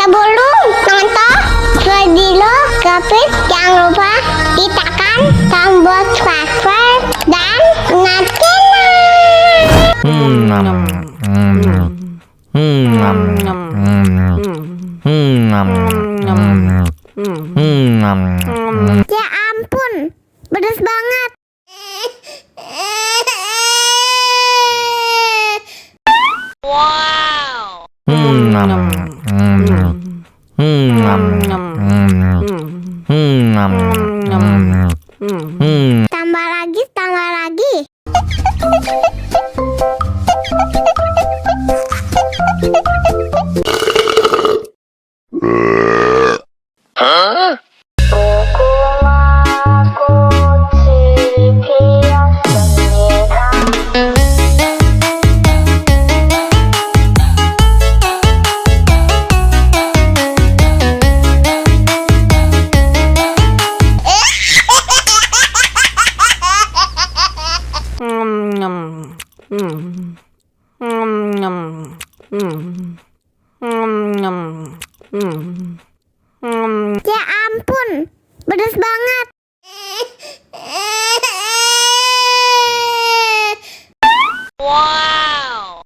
Sebelum nonton video Kepit, jangan lupa ditekan tombol subscribe dan ya ampun, pedas banget. Wow. Tambah lagi, tambah lagi. Hah? Ya ampun, pedas banget. Wow.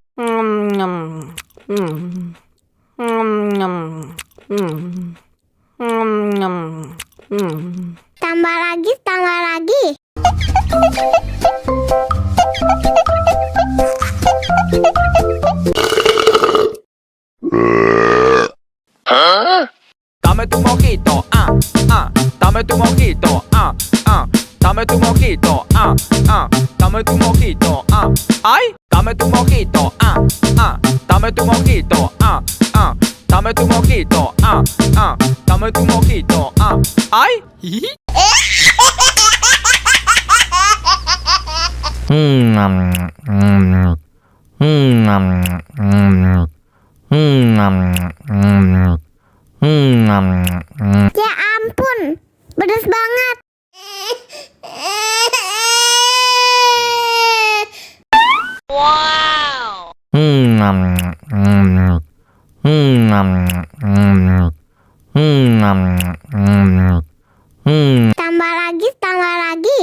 Tambah lagi, tambah lagi. Hah? Dame tu mojito, dame tu mojito, dame tu mojito, dame tu mojito, ay, dame tu mojito, dame tu mojito, dame tu mojito, dame tu mojito, ay. Ya ampun, pedas banget. Wow. Tambah lagi, tambah lagi.